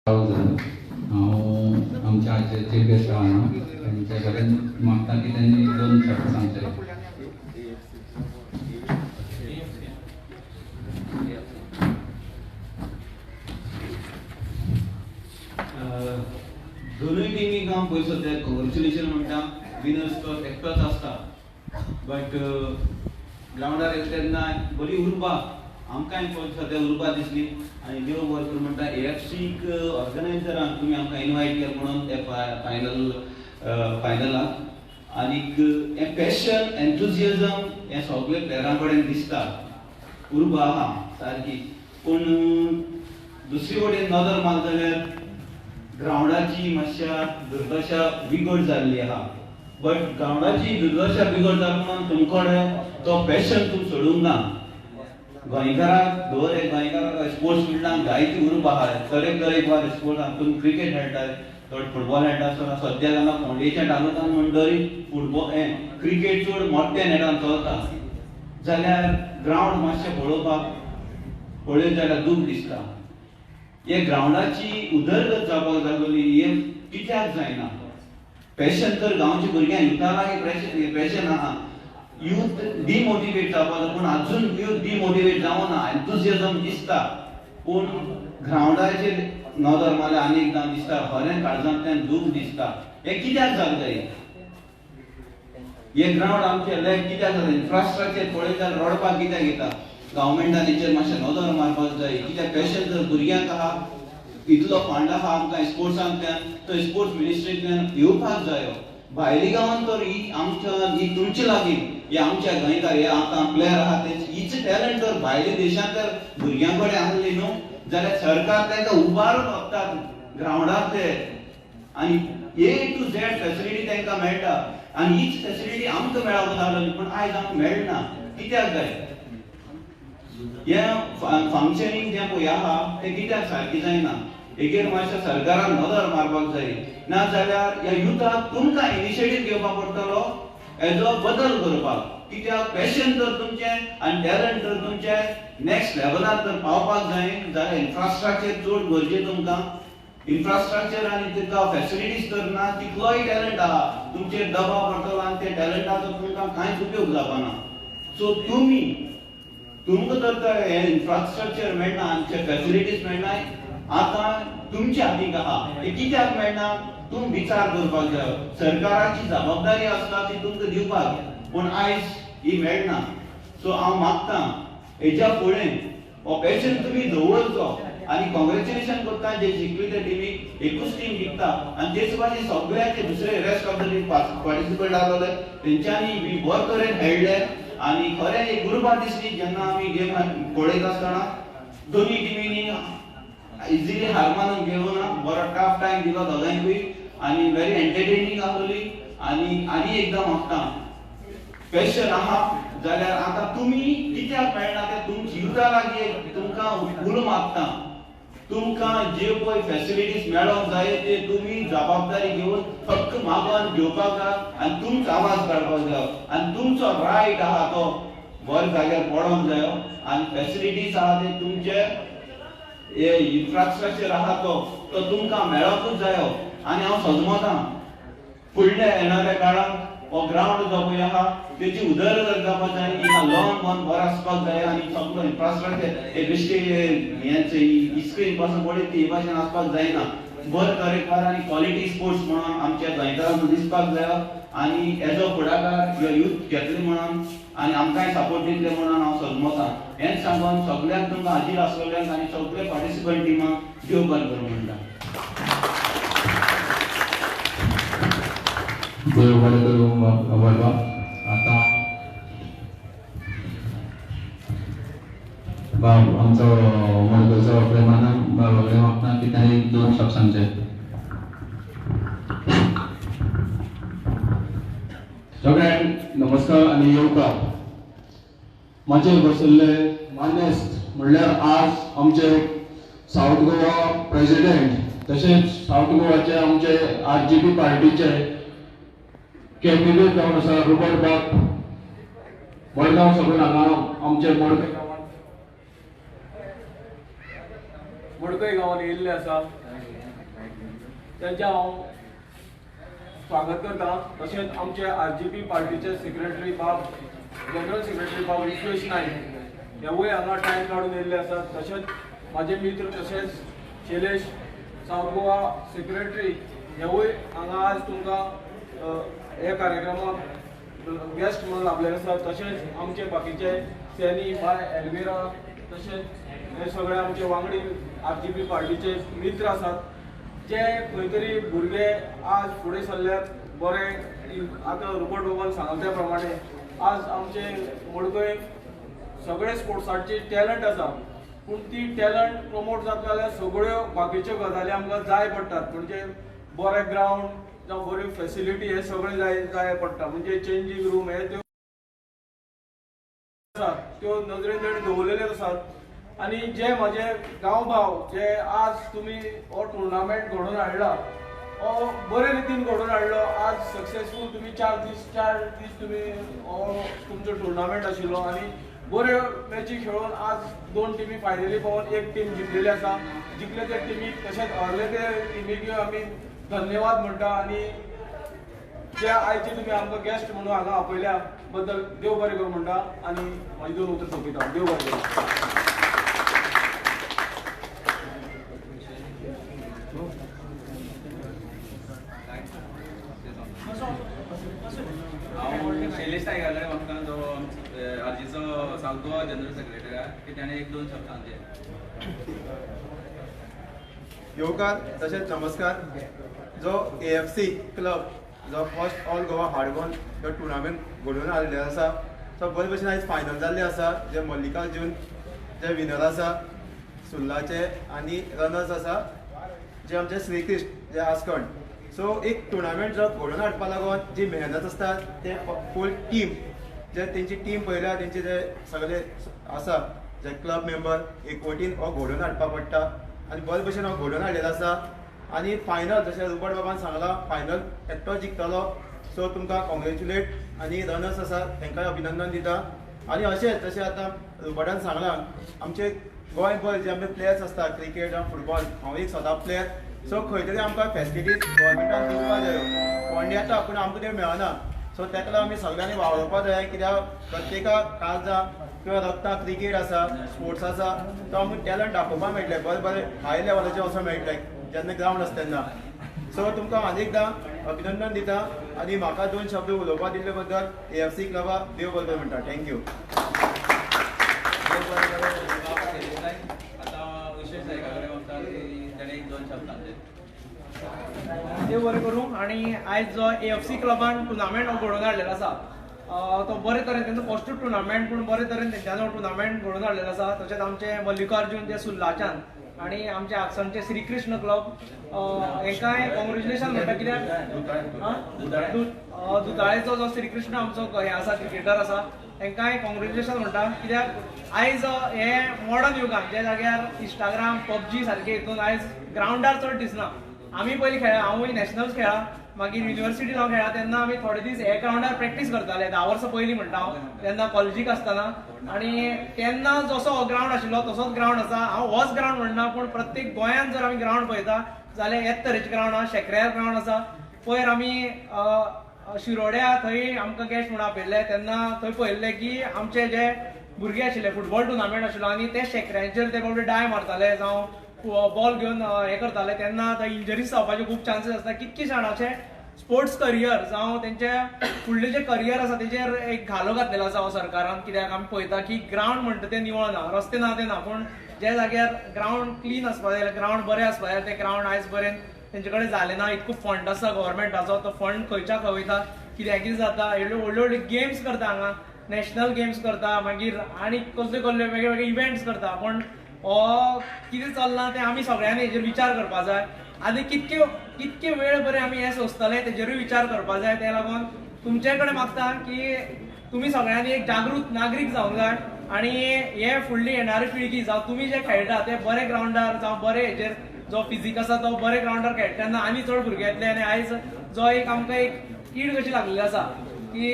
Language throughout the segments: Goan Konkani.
हांव आमच्या आजचे चीफ गेस्ट आहा तेंच्या कडेन मागता की त्यांनी दोन शब्द सांगचे. दोनूय टिमीक हांव पयसो सद्या कॉंग्रेच्युलेशन म्हणटा. विनर्स तो एकटोच आसता, बट ग्रावंडार येता तेन्ना बरी उर्बा आमकांय पळय सद्या उर्बा दिसली. आनी देव बरें करूं म्हणटा एएफसीक ऑर्गनायजरांक तुमी आमकां इनवायट केलें म्हणून त्या फायनलाक. आनीक हें पॅशन एन्थुजियजम हें सगळे प्लेयरां कडेन दिसता, उर्बा आहा सारकी. पूण दुसरी वटेन नदर मारता जाल्यार ग्रावंडाची मातशा दुर्दशा बिगड जाल्ली आहा. बट ग्रावंडाची दुर्दशा बिगड जाली म्हणून तुमकडे तो पॅशन तुमी सोडूंक ना. गोंयकाराक दर एक गोंयकाराक स्पोर्ट्स फिल्डान जायती उर्बा आहा, तरेकतरेकवार स्पोर्ट्स आहा. तुमी क्रिकेट खेळटात, चड फुटबॉल खेळटा आसतना सद्याक हांगा फोंडेच्या तालुक्यान म्हणटरी फुटबॉल हें क्रिकेट चड मोठ्या नेटान चलता. जाल्यार ग्रावंड मातशें पळोवपाक पळयत जाल्यार दूख दिसता. हे ग्रावंडाची उदरगत जावपाक लागली, हे कित्याक जायना? पॅशन तर गांवच्या भुरग्यांक युथा लागीं पॅशन आहा. यूथ डिमोटिवेट जावपाक जाय, पूण अजून यूथ डिमोटिवेट जावना, एन्थुजियजम दिसता. पूण ग्रावंडाचेर नदर मारल्यार आनी एकदां दिसता खरें काळजांतल्यान दूख दिसता. हें कित्याक जालें जाय? हे ग्रावंड आमचें लॅक कित्याक जालें? इन्फ्रास्ट्रक्चर पळयत जाल्यार रडपाक कित्याक येता? गव्हर्मेंटान हेचेर मातशें नदर मारपाक जाय. कित्याक पॅशन जर भुरग्यांक आहा, इतलो फंड आहा आमकां स्पोर्ट्सांतल्यान, तो स्पोर्ट्स मिनिस्ट्रींतल्यान येवपाक जायो. भायली गांवांत तर ही आमच्या ही तुमचे लागीं हे आमच्या गोंयकार हे आतां प्लेयर आहा ते हीच टॅलंट जर भायल्या देशांत तर भुरग्यां कडेन आहली न्हू जाल्यार सरकार तांकां उबारून व्हरतात ग्रावंडार ते, आनी ए टू झेड फॅसिलिटी तांकां मेळटा. आनी हीच फॅसिलिटी आमकां मेळपाक जाय, पूण आयज आमकां मेळना. कित्याक जाय? हें फंक्शनींग जें पळय आहा तें कित्याक सारकें जायना? हेगेर मातशें सरकारान नदर मारपाक जाय. ना जाल्यार ह्या युथाक तुमकां इनिशिएटीव घेवपाक पडटलो हेजो बदल करपाक. कित्याक पॅशन जर तुमचें आनी टॅलंट जर तुमचें नेक्स्ट लेवलार जर पावपाक जाय जाल्यार इन्फ्रास्ट्रक्चर चड गरजेचें तुमकां. इन्फ्रास्ट्रक्चर आनी तुमकां फॅसिलिटीज तर ना, तितलोय टॅलंट आहा तुमचेर दबाव पडटलो आनी त्या टॅलंटाचो तुमकां कांयच उपयोग जावपाना. सो तुमी तुमकां तर हें इन्फ्रास्ट्रक्चर मेळना, आमचे फॅसिलिटीज मेळना, आतां तुमच्या हातीक आहा हें कित्याक मेळना? तुमी विचार करपाक जाय. सरकाराची जबाबदारी आसता ती तुमकां दिवपाक, पूण आयज ही मेळना. सो हांव मागता हेज्या फुडें हो पॅशन तुमी दवरचो. आनी कॉंग्रेच्युलेशन करता जे जिखली त्या टिमीक, एकूच टीम जिखता. आनी तेच भाशेन सगळ्यांचे दुसरे rest of the team participant आसले तेंच्यांनी बरे तरेन खेळ्ळे. आनी खरें एक उर्बा दिसली जेन्ना आमी गेम पळयत आसतना दोनूय टिमींनी इजिली हार मानून घेवना, बरो टफ टायम दिलो दोगांयकूय आनी व्हेरी एंटरटेनिंग आसली. आनी आनी एकदां मागता पॅशन आहा जाल्यार आतां तुमी कित्याक मेळना तें तुमच्या युथा लागीं तुमकां उलो मागता. तुमकां जे पळय फॅसिलिटीज मेळोंक जाय ते तुमी जबाबदारी घेवन हक्क मागून घेवपाक जाय आनी तुमचो आवाज काडपाक जाय आनी तुमचो रायट आहा तो बऱ्या जाग्यार पडोंक जायो. आनी फॅसिलिटीज आहा ते तुमचे हे इन्फ्रास्ट्रक्चर आहा तो तो तुमकां मेळोंकूच जायो. आनी हांव सजमतां फुडल्या येणाऱ्या काळांत हो ग्रावंड जो पळय आहा तेची उदरगत जावपाक जाय, हिंगा लॉन बॉन बरो आसपाक जाय आनी सगळो इन्फ्रास्ट्रक्चर हे बेश्टे हें स्क्रीन पासून पळयत ती हे भाशेन आसपाक जायना. बरें तरेकवार आनी क्वॉलिटी स्पोर्ट्स म्हणून आमच्या गोंयकारांक दिसपाक जायो. आनी एजो फुडाकार ह्यो यूथ घेतले म्हणून आनी आमकांय सपोर्ट दितले म्हणून हांव सजमतां. हेंच सांगून सगळ्यांक तुमकां हाजीर आसलेल्यांक आनी सगळे पार्टिसिपंट टिमाक देव बरें करूं म्हणटा. देव बरें करूं बाबा. आतां बाब आमचो मडगांवचो प्रेमानंद बाबा कडेन मागता की ताणें दोन शब्द सांगचे. सगळ्यांक नमस्कार आनी येवकार. म्हाजे बसल्ले मानेस्त म्हणल्यार आज आमचे सावथ गोवा प्रेसिडेंट तशेंच सावथ गोवाचे आमचे आरजीपी पार्टीचे कॅन्डिडेट जावन आसा रोबर्ट बाब मडगांव सगळें हांगा आमचे मडकय गांवांत येयल्ले आसा. तेंचें हांव स्वागत करता. तशेंच आमचे RGP पार्टीचे सेक्रेटरी बाब, जनरल सेक्रेटरी बाब विश्वेश नायक हेवूय हांगा टायम काडून येयल्ले आसात. तशेंच म्हाजे मित्र तशेंच शैलेश सावथ गोवा सेक्रेटरी हेवूय हांगा आज तुमकां ह्या कार्यक्रमाक गेस्ट म्हणून लाभलेले आसात. तशेंच आमचे बाकीचे सॅनी बाय एल्विरा तशेंच हे सगळे आमचे वांगडी RGP पार्टीचे मित्र आसात जे खंय तरी भुरगे आज फुडें सरल्यात बरे. आतां रुबर्ट बाबान सांगला त्या प्रमाणे आज आमचे मडकय सगळे स्पोर्ट्साचे टॅलंट आसा, पूण ती टॅलंट प्रमोट जाता जाल्यार सगळ्यो बाकीच्यो गजाली आमकां जाय पडटात. म्हणजे बरें ग्रावंड जावं बऱ्यो फेसिलिटी हे सगळें जाय जाय पडटा. म्हणजे चेंजींग रूम हे त्यो आसात त्यो नदरेन ताणें दवरलेल्यो आसात. आनी जे म्हाजे गांवभाव जे आज तुमी हो टुर्नामेंट घडोवन हाडला, हो बरे रितीन घडोवन हाडलो, आज सक्सेसफूल तुमी चार दीस तुमी हो तुमचो टुर्नामेंट आशिल्लो आनी बऱ्यो मॅची खेळून आज 2 टिमी फायनली पावून 1 टीम जिखलेली आसा. जिखले त्या टिमीक तशेंच हरले ते टिमीक आमी धन्यवाद म्हणटा. आनी जे आयचे तुमी आमकां गेस्ट म्हणून हांगा आपयल्या बद्दल देव बरें करूं म्हणटा आनी म्हाजी 2 उतरां सोंपयता. देव बरें करूं. हांव शैलेश नायका कडेन मागता, जो आरजीचो सावथ गोवा जनरल सेक्रेटरी आहा, की ताणें 1-2 शब्द सांगचे. येवकार तशेंच नमस्कार. जो AFC club जो फर्स्ट ऑल गोवा हार्डबॉल जो टुर्नामेंट घडोवन हाडिल्लो आसा, तो बरे भशेन आयज फायनल जाल्ले आसा. जे मल्लिकार्जून जे विनर आसा सुर्लाचे आनी रनर्स आसा जे आमचे श्रीकृष्ण जे आसकण. सो एक टुर्नामेंट जो घडोवन हाडपा लागून जी मेहनत आसता ते फूल टीम जे तेंची टीम पळयल्या तेंचे जे सगळे आसा जे क्लब मेंबर एकवटीन हो घडोवन हाडपा पडटा आनी बरे भशेन हो घडोवन हाडलेलो आसा. आनी फायनल जशें रुबर्ट बाबान सांगलां फायनल एकटो जिखतलो. सो तुमकां कॉंग्रेच्युलेट आनी रनर्स आसा तांकांय अभिनंदन दिता. आनी अशेंच जशें आतां रुबर्टान सांगलां आमचे गोंयभर जे आमचे प्लेयर्स आसता क्रिकेट जावं फुटबॉल, हांव एक स्वता प्लेयर, सो खंय तरी आमकां फेसिलिटीज गव्हर्मेंटान दिवपा जायो. फंड येता पूण आमकां त्यो मेळना. सो ताका लागून आमी सगळ्यांनी वावुरपा जाय, कित्याक प्रत्येकाक काळजां किंवा रक्तां क्रिकेट आसा, स्पोर्ट्स आसा, तो आमकां टॅलंट दाखोवपाक मेळटलें, बरें बरें हाय लेवलाचेर वचोंक मेळटलें जेन्ना ग्रावंड आसता तेन्ना. सो तुमकां आनी एकदां अभिनंदन दिता आनी म्हाका 2 शब्द उलोवपाक दिल्ले बद्दल AFC क्लबाक देव बरें करूं म्हणटा. Thank you. देव बरें करूं. आनी आयज जो AFC क्लबान टुर्नामेंट घडोवन हाडलेलो आसा तो बरे तरेन तेंचो फर्स्ट टुर्नामेंट पूण बरे तरेन तेंच्यांनी हो टुर्नामेंट घडोवन हाडलेलो आसा. तशेंच आमचे मल्लिकार्जून जे सुर्लाच्यान आनी आमचे आक्सनचे श्रीकृष्ण क्लब हेंकांय कॉंग्रेच्युलेशन म्हणटा. कित्याक दुताळेचो जो श्रीकृष्ण आमचो हें आसा क्रिकेटर आसा तांकांय कॉंग्रेच्युलेशन म्हणटा. कित्याक आयज हे मॉडर्न युगान ज्या जाग्यार इंस्टाग्राम PUBG सारके हितून आयज ग्रावंडार चड दिसना. आमी पयलीं खेळ्ळा, हांवूय नॅशनल्स खेळ्ळा, मागीर युनिवर्सिटीन हांव खेळ्ळा तेन्ना आमी थोडे दीस हे ग्रावंडार प्रॅक्टीस करताले 10 वर्सां पयलीं म्हणटा हांव, तेन्ना कॉलेजीक आसतना. आनी तेन्ना जसो हो ग्रावंड आशिल्लो तसोच ग्रावंड आसा. हांव होच ग्रावंड म्हणना पूण प्रत्येक गोंयांत जर आमी ग्रावंड पळयता जाल्यार हेच तरेचे ग्रावंड आसा. शेकऱ्यार ग्रावंड आसा. पयर आमी शिरोड्या थंय आमकां गेस्ट म्हणून आपयल्ले तेन्ना थंय पळयल्लें की आमचे जे भुरगे आशिल्ले फुटबॉल टुर्नामेंट आशिल्लो आनी ते शेकऱ्यांचेर ते बाबडे डाय मारताले जावं बॉल घेवन हें करताले तेन्ना थंय इंजरीज जावपाचे खूब चान्सीस आसता. कितके जाणांचे स्पोर्ट्स करियर जावं तेंचे फुडलें जें करियर आसा तेजेर एक घालो घातलेलो आसा हो सरकारान. कित्याक आमी पळयता की ग्रावंड म्हणटा तें निवळ ना, रस्ते ना ते ना, पूण ज्या जाग्यार ग्रावंड क्लीन आसपा जाय, ग्रावंड बरें आसपा जाय, तें ग्रावंड आयज पर्यंत तेंचे कडेन जालें ना. इतको फंड आसा गव्हर्मेंटाचो, तो फंड खंयच्या खंय वयता, कित्याक कितें जाता. व्हडल्यो व्हडल्यो गेम्स करता हांगा, नॅशनल गेम्स करता, मागीर आनी कसले कसले वेगळे वेगळे इव्हेंट्स करता, पूण हो कितें चल्लां तें आमी सगळ्यांनी हेजेर विचार करपा जाय. आनी कितके कितके वेळ बरें आमी हें सोंसतले तेजेरूय विचार करपा जाय. ते लागून तुमचे कडेन मागता की तुमी सगळ्यांनी एक जागृत नागरीक जावंक जाय आनी हे फुडली येणारी पिळगी जावं तुमी जे खेळटा ते बरे ग्रावंडार जावं बरे हेजेर जो फिजीक आसा तो बरे ग्रावंडार खेळटा तेन्ना आनी चड भुरगे येतले. आनी आयज जो एक आमकां एक कीड कशी लागलेली आसा की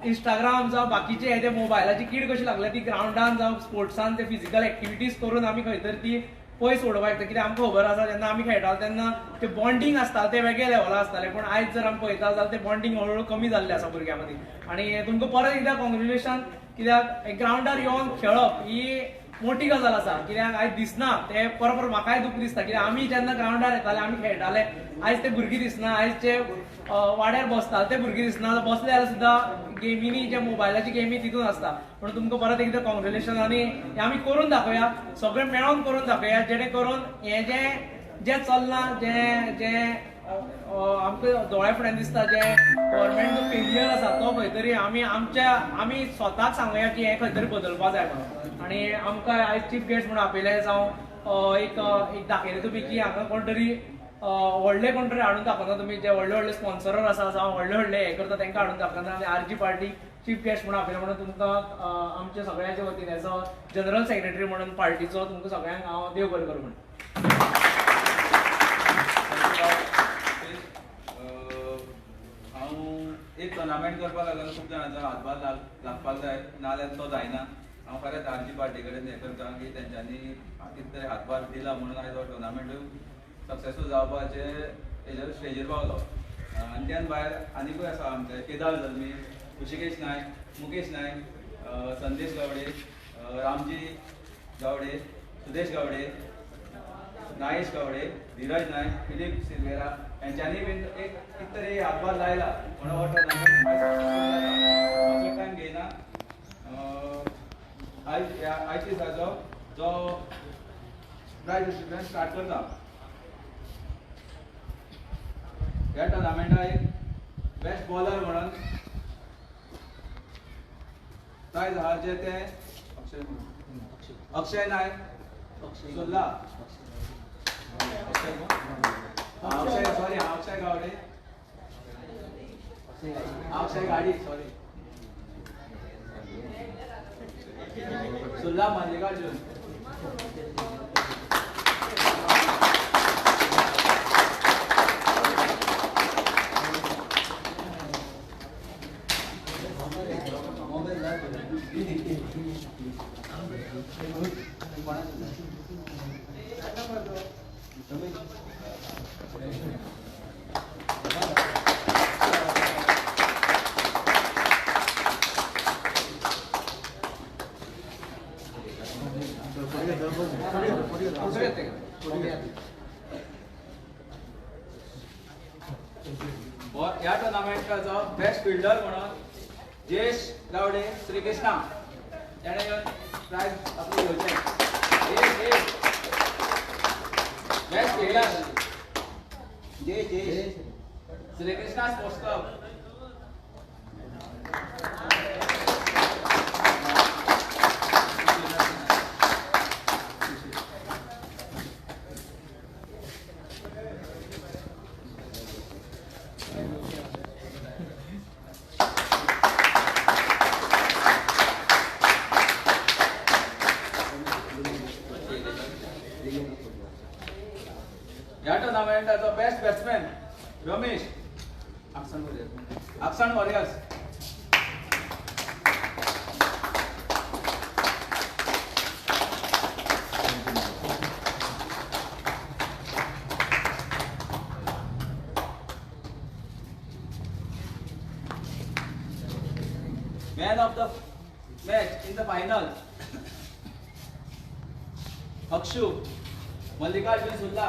इंस्टाग्राम जावं बाकीचे हे ते मोबायलाची कीड कशी लागल्या ती ग्रावंडान जावं स्पोर्ट्सान ते फिजिकल एक्टिविटीज करून आमी खंय तरी ती पयस उडोवपाक शकता. कित्याक आमकां खबर आसा जेन्ना आमी खेळटाले तेन्ना ते बॉन्डींग आसतालें तें वेगळे लेवला आसतालें, पूण आयज जर आमी पळयता जाल्यार तें बॉन्डींग हळूहळू कमी जाल्लें आसा भुरग्यां मदीं. आनी तुमकां परत एकदां कॉंग्रेच्युलेशन, कित्याक ग्रावंडार येवन खेळप ही मोठी गजाल आसा. कित्याक आयज दिसना तें परत परत म्हाकाय दूख दिसता, कित्याक आमी जेन्ना ग्रावंडार येताले आमी खेळटाले, आयज ते भुरगीं दिसना, आयज जे वाड्यार बसताले ते भुरगीं दिसना, बसले जाल्यार सुद्दां गेमींनी जे मोबायलाची गेमी तितून आसता. पूण तुमकां परत एकदां कॉंग्रेच्युलेशन आनी हें आमी करून दाखोवया, सगळें मेळोन करून दाखोवया, जेणे करून हें जें जें चल्लां जें जें आमकां दोळ्या फुड्यान दिसता जें गव्हर्मेंट जो फेलियर आसा तो खंय तरी आमी आमच्या आमी स्वताक सांगुया की हें खंय तरी बदलपा जाय म्हणून. आनी आमकां आयज चीफ गेस्ट म्हणून आपयलें जावं एक एक दाखयलें तुमी की हांगा कोण तरी व्हडले कोण तरी हाडून दाखयना, तुमी जे व्हडले व्हडले स्पॉन्सरर आसा जावं व्हडले व्हडले हें करता तांकां हाडून दाखयना. आनी आरजी पार्टी चीफ गेस्ट म्हणून आपयलें म्हणून तुमकां आमच्या सगळ्यांच्या वतीन एज अ जनरल सेक्रेटरी म्हणून पार्टीचो तुमकां सगळ्यांक हांव देव बरें करूं म्हणटा. हांव एक टोर्नामेंट करपाक लागून खूब जाणांचो हातभार लागपाक जाय, नाजाल्यार तो जायना. हांव खरेंच आरजी पार्टी कडेन हें करता की तेंच्यांनी कितें तरी हातभार दिला म्हणून आयज हो टोर्नामेंट सक्सेसफूल जावपाचे हेजेर स्टेजीर पावलो. आनी त्यान भायर आनिकूय आसा आमचे केदार जल्मी, ऋषिकेश नायक, मुकेश नायक, संदेश गावडे, रामजी गावडे, सुदेश गावडे, नागेश गावडे, धीरज नायक, फिलीप सिल्वेरा यांच्यांनी बीन एक कितें तरी हातभार लायला म्हणून हो टोर्नामेंट चड टायम घेयना. आयज आयच्या दिसाचो जो प्रायज डिस्ट्रिब्युशन स्टार्ट करता. ह्या टोर्नामेंटाक एक बेस्ट बॉलर म्हणून प्रायज आहा जे ते अक्षय नायक सुर्ला, अक्षय सॉरी अक्षय गावडे, अक्षय गाडी सॉरी सुर्ला मल्लिकार्जुन. ह्या टोर्नामेंटाचो बेस्ट फिल्डर म्हणून जयेश गावडे श्रीकृष्णा ताणें येवन प्रायज आपले घेवचें. Best fielder Jayesh Jayesh Shrikrishna sports club. ह्या टोर्नामेंटाचो best batsman Ramesh Aksan warriors. Man of the match in the final Akshu Mallikarjun Surla.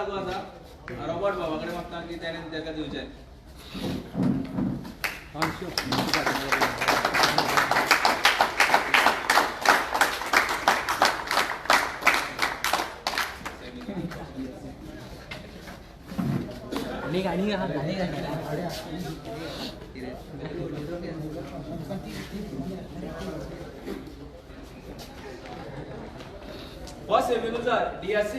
लागू आसा रॉबर्ट बाबा कडेन मागता की तेणें ताका दिवचें. First semi loser DSC.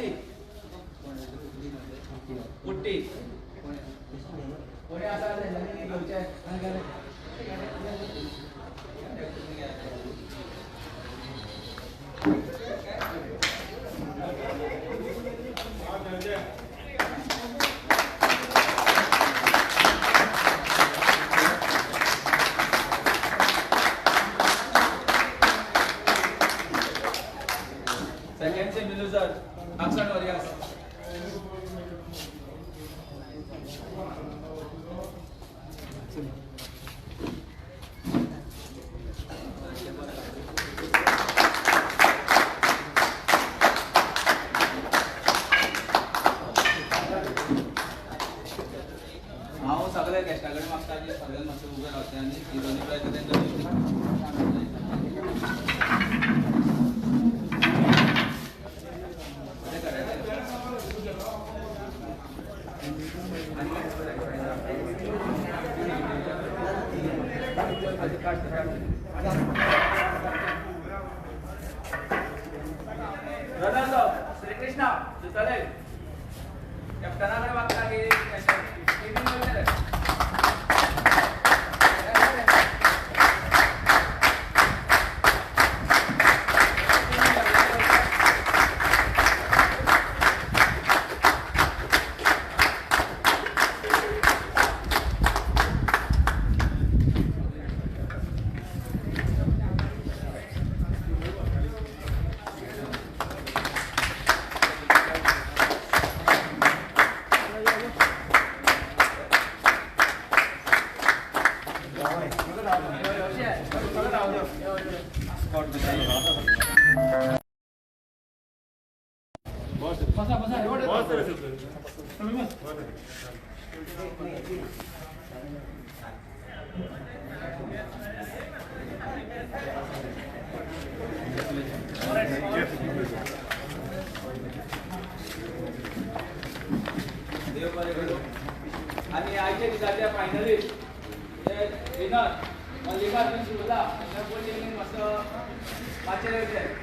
कुट्टी कोणी आसा तेंच्यांनी घेवचें. Second semi loser Aksan Warriors. हांव सगळ्या गेस्टा कडेन मागता की सगळ्यांनी मातशें उबें रावचें आनी ही दोनी प्रायज तेंच्या रनर्स अप श्री कृष्णा सुचले कॅप्टना कडेन मागता की टिमीन वयतले. देव बरें करूं. आनी आयच्या दिसाचे फायनलिस्ट विनर मल्लिकार्जून शिवला हांच्या फुल टिमीन मातसो माचयेर येवचें.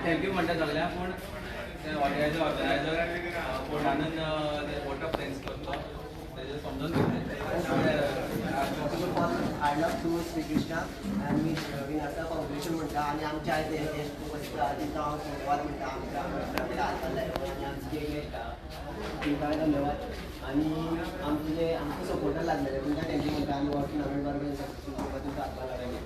Thank you म्हणटा सगळ्यांक, पूण ते ऑर्गनायझर बोर्डानून वोट ऑफ thanks करतो तेजें समजून घेतलें. I love to Shri Krishna आनी मी विनर्सा फावंडेशन म्हणटा आनी आमच्या आयज हे गेस्ट उपस्थित आहा तांकां हांव धन्यवाद म्हणटा. आमच्या हातभार लायलो आनी आमचे जे गेस्ट आहा तांकां धन्यवाद आनी आमचे जे आमकां सपोर्टर लागलेले तांकां thank you म्हणटा आनी हो टुर्नामेंट बरोबर सक्सेसफूल करपाक तांकां हातभार लागले.